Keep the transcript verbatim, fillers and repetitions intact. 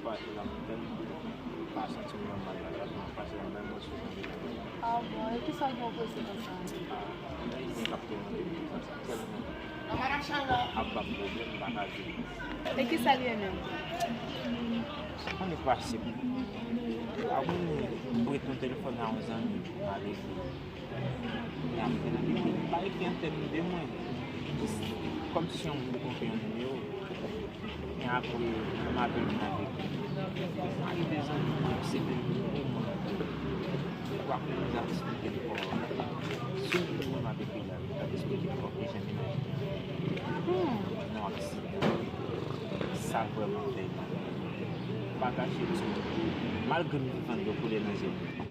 Pati la mwen tèlman pa santi m nòmal la, la mwen pase la menm mwen sou mwen. Ah bon, e kisa w gen w prese konsa? Gen kapte mwen sa tèlman ap ban m pwoblèm, m pa ka viv. E kisa l ye menm? Sa konn pase. Avan m prete yon telefòn a yon zanmi m, m ale li. E apre nan li pa ekri antèn de mwen. Jis kòmsi yon moun konpe yon nimewo. E apre, m apel moun avèk li. M arive zanmi mwen, se menm nimewo mwen. Ou ap konn ap eksplike l kò. Sou nimewo mwen m ap ekri la, m ap eksplike l kò ke jan menaj mwen nan aksidan. Sa vrèman fè mal. M pa kache l sou mwen. Malgre m te fann dlo koule nan je m.